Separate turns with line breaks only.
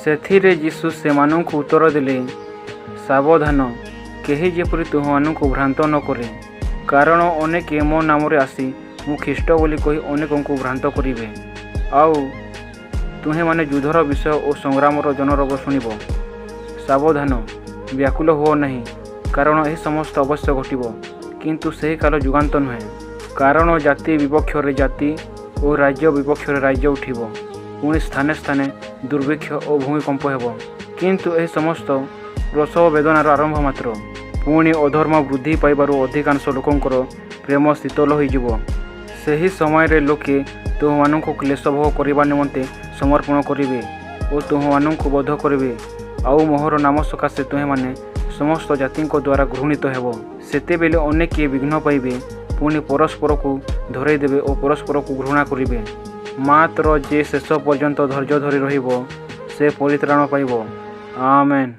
ସେଥିରେ ଯୀଶୁ ସେମାନଙ୍କୁ ଉତ୍ତର ଦେଲେ, ସାବଧାନ, କେହି ଯେପରି ତୁମ୍ଭମାନଙ୍କୁ ଭ୍ରାନ୍ତ ନ କରେ। କାରଣ ଅନେକେ ମୋ ନାମରେ ଆସି ମୁଁ ଖ୍ରୀଷ୍ଟ ବୋଲି କହି ଅନେକଙ୍କୁ ଭ୍ରାନ୍ତ କରିବେ। ଆଉ ତୁମ୍ଭେମାନେ ଯୁଦ୍ଧର ବିଷୟ ଓ ସଂଗ୍ରାମର ଜନରବ ଶୁଣିବ। ସାବଧାନ, ବ୍ୟାକୁଳ ହୁଅ ନାହିଁ, କାରଣ ଏହି ସମସ୍ତ ଅବଶ୍ୟ ଘଟିବ, କିନ୍ତୁ ସେହି କାଳ ଯୁଗାନ୍ତ ନୁହେଁ। କାରଣ ଜାତି ବିପକ୍ଷରେ ଜାତି ଓ ରାଜ୍ୟ ବିପକ୍ଷରେ ରାଜ୍ୟ ଉଠିବ। ପୁଣି ସ୍ଥାନେ ସ୍ଥାନେ ଦୁର୍ଭିକ୍ଷ ଓ ଭୂମିକମ୍ପ ହେବ। କିନ୍ତୁ ଏହି ସମସ୍ତ ପ୍ରସବ ବେଦନାର ଆରମ୍ଭ ମାତ୍ର। ପୁଣି ଅଧର୍ମ ବୃଦ୍ଧି ପାଇବାରୁ ଅଧିକାଂଶ ଲୋକଙ୍କର ପ୍ରେମ ଶୀତଳ ହୋଇଯିବ। ସେହି ସମୟରେ ଲୋକେ ତୁମ୍ଭମାନଙ୍କୁ କ୍ଲେଶ ଭୋଗ କରିବା ନିମନ୍ତେ ସମର୍ପଣ କରିବେ ଓ ତୁମ୍ଭମାନଙ୍କୁ ବଧ କରିବେ। ଆଉ ମୋହର ନାମ ସକାଶେ ତୁମ୍ଭେମାନେ ସମସ୍ତ ଜାତିଙ୍କ ଦ୍ୱାରା ଘୃଣିତ ହେବ। ସେତେବେଳେ ଅନେକେ ବିଘ୍ନ ପାଇବେ, ପୁଣି ପରସ୍ପରକୁ ଧରାଇ ଦେବେ ଓ ପରସ୍ପରକୁ ଘୃଣା କରିବେ। ମାତ୍ର ଯେ ଶେଷ ପର୍ଯ୍ୟନ୍ତ ଧୈର୍ଯ୍ୟ ଧରି ରହିବ, ସେ ପରିତ୍ରାଣ ପାଇବ। ଆମେନ୍।